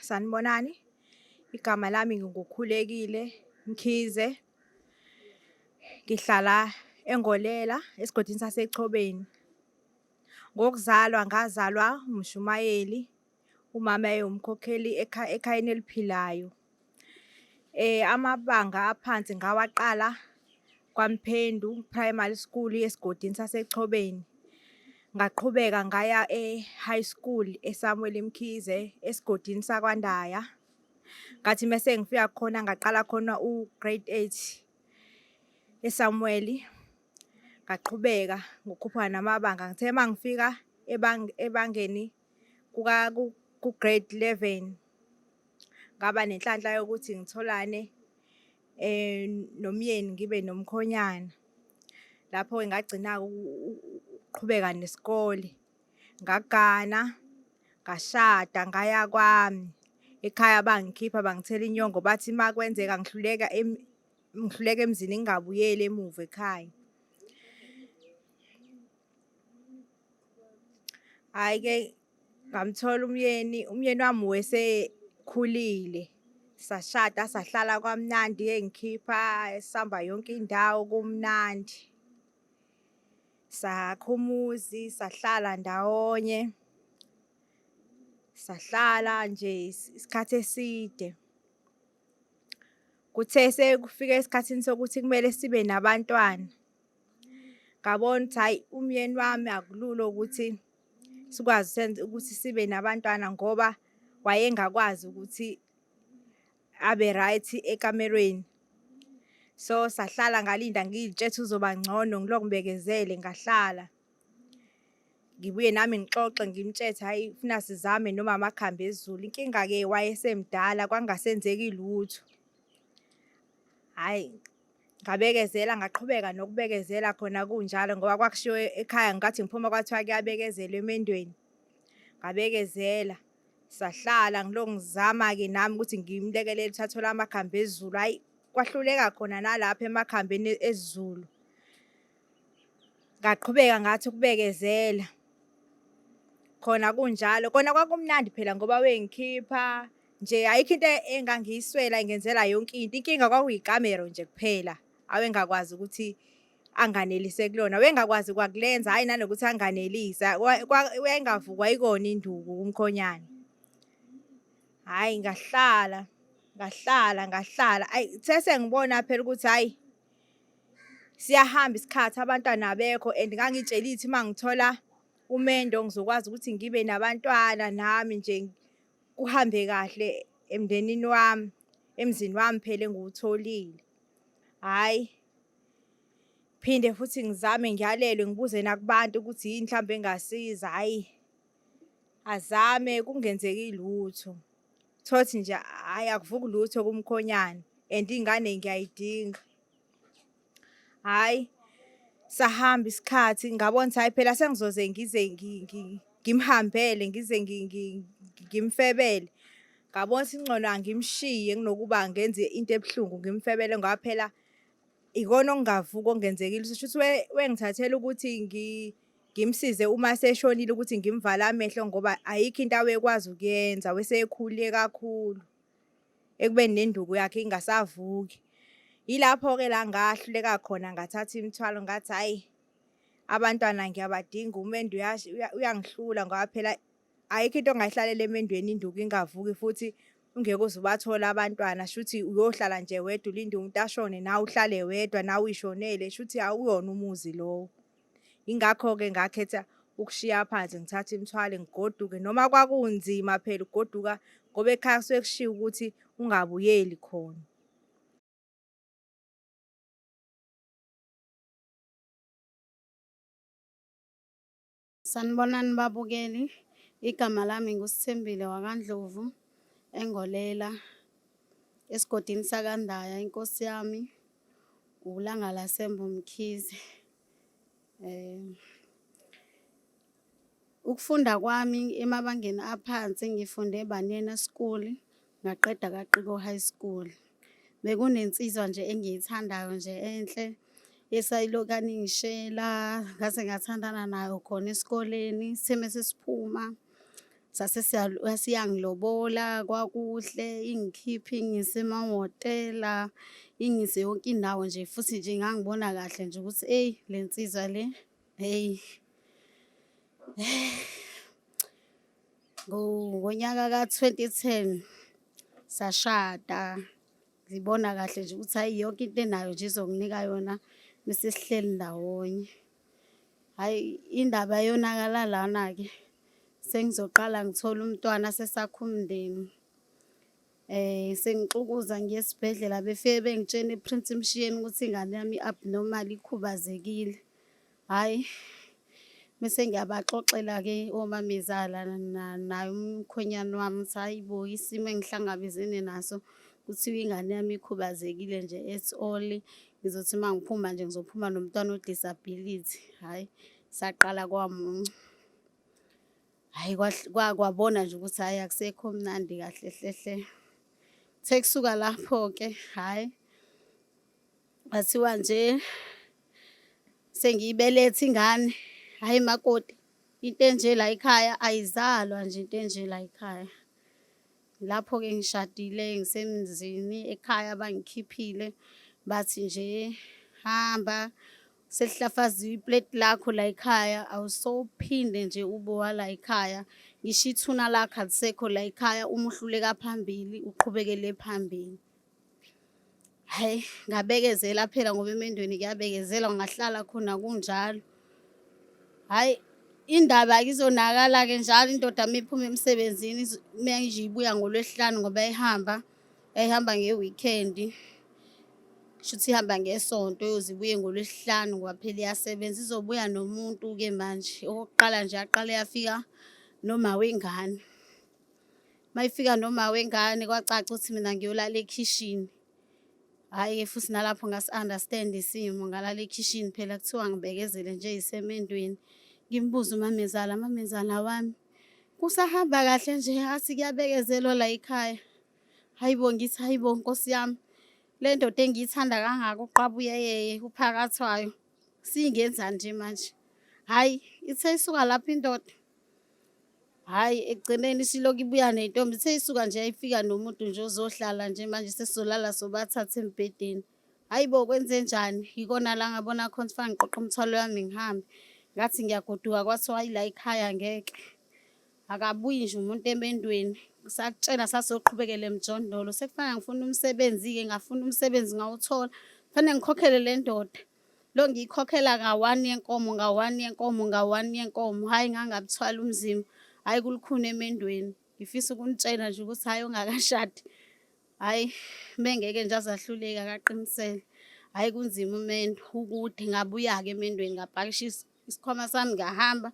Sanibonani. Igama lami nginguKhulekile Mkhize, ngihlala eNgolela, esigodini saseChobeni. Ngokuzalwa ngazalwa umshumayeli, umama ewumkhokheli ekhayeni eliphilayo. Amabanga aphansi ngawaqala KwaMphendu Primary School esigodini saseChobeni, ngaqhubeka ngaya e-high school eSamuel Mkhize esigodini sakwaNdaya. Ngathi uma sengifika khona ngaqala khona u-grade eight eSamuweli, ngaqhubeka ngokukhuphuka namabanga. Ngithe uma ngifika ebangeni ku-grade 11, ngaba nenhlanhla yokuthi ngitholane nomyeni ngibe nomkhonyana. Lapho-ke ngagcina-ke ukuqhubeka nesikole, ngagana, ngashada, ngaya kwami. Ekhaya bangikhipha bangithela inyongo bathi uma kwenzeka ngihluleka ngihluleka emzini ngingabuyeli emuva ekhaya. Hhayi-ke ngamthola umyeni, umyeni wami owesekhulile, sashada sahlala kwamnandi engikhipha, sihamba yonke indawo kumnandi. Sakha umuzi, sahlala ndawonye, sahlala nje isikhathi eside. Kuthe sekufika esikhathini sokuthi kumele sibe nabantwana, ngabona ukuthi hhayi umyeni wami akulula ukuthi sikwazi senze ukuthi sibe nabantwana ngoba wayengakwazi ukuthi abe right ekamerweni. So, sahlala ngalinda ngiy'tshela ukuthi uzoba ngcono ngilokhu ngibekezele ngahlala. Ngibuye nami ngixoxe ngimtshele ukuthi hhayi funa sizame noma amakhambi esiZulu. Inkinga-ke wayesemdala kwakungasenzeki lutho. Hhayi, ngabekezela ngaqhubeka nokubekezela khona kunjalo ngoba kwakushiwo ekhaya ngenkathi ngiphuma kwathiwa kuyabekezelwa emendweni. Ngabekezela, sahlala ngilokhu ngizama-ke nami ukuthi ngimlekelele ukuthi athole amakhambi esiZulu, hhayi kwahluleka khona nalapho emakhambini esiZulu. Ngaqhubeka ngathi ukubekezela khona kunjalo, kona kwakumnandi phela ngoba wayengikhipha nje ayikho into engangiyiswela engenzela yonke into. Inkinga kwakuyikamero nje kuphela awengakwazi ukuthi anganelise kulona, wayengakwazi kwakulenza hhayi nanokuthi anganelisa, wayengavukwa yikona induku umkhonyane. Hhayi ngahlala, ngahlala, ngahlala, ayi kuthe sengibona phela ukuthi hhayi siyahamba isikhathi abantwana abekho and ngangiy'tshelile ukuthi uma ngithola umendo ngizokwazi ukuthi ngibe nabantwana nami nje kuhambe kahle emndenini wami, emzini wami phela engiwutholile. Hhayi, phinde futhi ngizame ngiyalelwe ngibuze nakubantu ukuthi yini mhlawumbe engasiza, hhayi azame kungenzeki lutho. Tholukuthi nje hhayi akuvuki lutho kumkhonyane and ingane ngiyayidinga. Hhayi, sahamba isikhathi ngabona ukuthi hhayi phela sengizoze ngize ngimhambele ngize ngimfebele. Ngabona ukuthi kungcono angimshiye kunokuba ngenze into ebuhlungu ngimfebele ngoba phela ikona okungavuki okungenzekile. Shuthi wengithathela ukuthi ngimsize uma eseshonile ukuthi ngimvale amehlo ngoba ayikho into awekwazi ukuyenza wesekhulile kakhulu ekubeni nenduku yakhe ingasavuki. Yilapho-ke la ngahluleka khona ngathatha imithwalo ngathi hhayi abantwana ngiyabadinga umendo uyangihlula ngoba phela ayikho into ongayihlalela emendweni induku ingavuki futhi ungeke uze ubathole abantwana shuthi uyohlala nje wedwa ulinde umuntu ashone nawe uhlale wedwa nawe uyishonele shuthi awuyona umuzi lowo. Yingakho-ke ngakhetha ukushiya phansi ngithathe imithwalo ngigoduke noma kwakunzima phela ukugoduka ngoba ekhaya kusuke kushiwo ukuthi ungabuyeli khona. Sanibonani babukeli, igama lami nguSithembile wakaNdlovu eNgolela esigodini sakaNdaya inkosi yami uLanga laseMbo Mkhize. Eh ukufunda kwami emabangeni aphansi ngifunde eBanena School ngaqeda kaQiko High School. Bekunensizwa nje engiyithandayo nje enhle esayilokane ingishela ngaze ngathandana nayo khona esikoleni. Sithe mese siphuma Sase siyangilobola kwakuhle, ingikhiphe ingise emahhotela, ingise yonke indawo nje futhi nje ngangibona kahle nje ukuthi eyi le nsizwa le, hheyi. Ngonyaka ka-twenty ten sashada, ngibona kahle nje ukuthi hhayi yonke into enayo nje izonginika yona mese sihleli ndawonye. Hhayi indaba yonakala lana-ke, sengizoqala ngithole umntwana sesakha umndeni. Sengixukuza ngiya esibhedlela befike bengitshena e-Prince Mshiyeni ukuthi ingane yami i-abnormal ikhubazekile. Hhayi, mese ngiyabaxoxela-ke omamezala naye umkhwenyane wami ukuthi hhayi bo isimo engihlangabezene naso kuthiwa ingane yami ikhubazekile nje at all. Ngizothi uma ngiphuma nje ngizophuma nomntwana o-disability. Hhayi, saqala kwamuncu. Hhayi kwabona nje ukuthi hhayi akusekho mnandi kahle hle hle. Kuthe kusuka lapho-ke hhayi kwathiwa nje sengiyibelethe ingane, hhayi makoti into enje la ekhaya ayizalwa nje into enje la ekhaya. Lapho-ke ngishadile ngisemzini ekhaya bangikhiphile bathi nje hamba selihlafaziwe ipleti lakho la ekhaya awusophinde nje ube wala ekhaya ngisho ithuna lakho alisekho la ekhaya uma uhluleka phambili uqhubekele phambili. Hhayi, ngabekezela phela ngoba emendweni kuyabekezelwa ngahlala khona kunjalo. Hhayi, indaba-ke izonakala-ke njalo indoda uma iphuma emsebenzini uma nje ibuya ngoLwesihlanu ngoba yayihamba, yayihamba nge-weekend. Kushuthi ihamba ngeSonto iyoze ibuye ngoLwesihlanu ngoba phela iyasebenza. Izobuya nomuntu-ke manje, okokuqala nje yaqale yafika noma wengane. Mayifika noma wengane kwacaca ukuthi mina ngiyolala ekhishini. Hhayi-ke futhi nalapho ngasi-understand isimo ngalala ekhishini phela kuthiwa ngibekezele nje isemendweni. Ngimbuze umamezala, mamezala wami kusahamba kahle nje athi kuyabekezelwa la ekhaya. Hayi bo ngithi hayi bo nkosi yami le ndoda engiyithanda kangaka uqabuyeyeye uphakathwayo singenzani nje manje. Hhayi ithe isuka lapho indoda Hhayi ekugcineni isilokhu ibuya ney'ntombi ithe isuka nje yayifika nomuntu nje ozohlala nje manje sesizolala sobathathu embhedeni. Hhayi bo kwenzenjani? Yikona la ngabona khona ukuthi fanele ngiqoqe umthwalo wami ngihambe. Ngathi ngiyagoduka kwathiwa hhayi la ekhaya ngeke. Akabuyi nje umuntu emendweni. Sakutshela sasoqhubekela emjondolo. Sekufanele ngifune umsebenzi-ke ngafuna umsebenzi ngawuthola. Kufanele ngikhokhele le ndoda. Lo ngiyikhokhela nga-one yenkomo, nga-one yenkomo, nga-one yenkomo. Hhayi ngangabuthwala umzimba. Hhayi kulukhuni emendweni. Ngifisa ukunitshela nje ukuthi hhayi ongakashadi, hhayi mengeke nje aze ahluleke akaqinisele. Hhayi kunzima umendo, ukude. Ngabuya-ke emendweni ngapakisha isikhwama sami ngahamba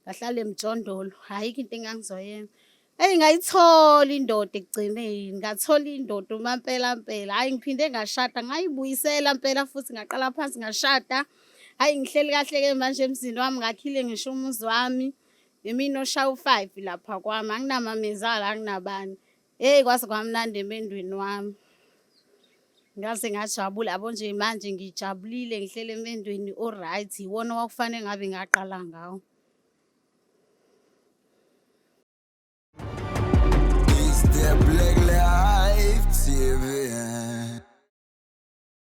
ngahlala emjondolo. Ayikho into engangizoyenza. Eyi ngayithola indoda ekugcineni, ngathola indoda umampela mpela. Hhayi ngiphinde ngashada, ngayibuyisela mpela futhi ngaqala phansi ngashada. Hhayi ngihleli kahle-ke manje emzini wami, ngakhile ngisho umuzi wami. Yimina oshaya u-five lapha kwami, anginamamezala, anginabani. Hheyi kwaze kwamnandi emendweni wami. Ngaze ngajabula yabo nje manje ngijabulile ngihleli emendweni o-right, iwona okwakufanele ngabe ngaqala ngawo. It's the Black Life TV.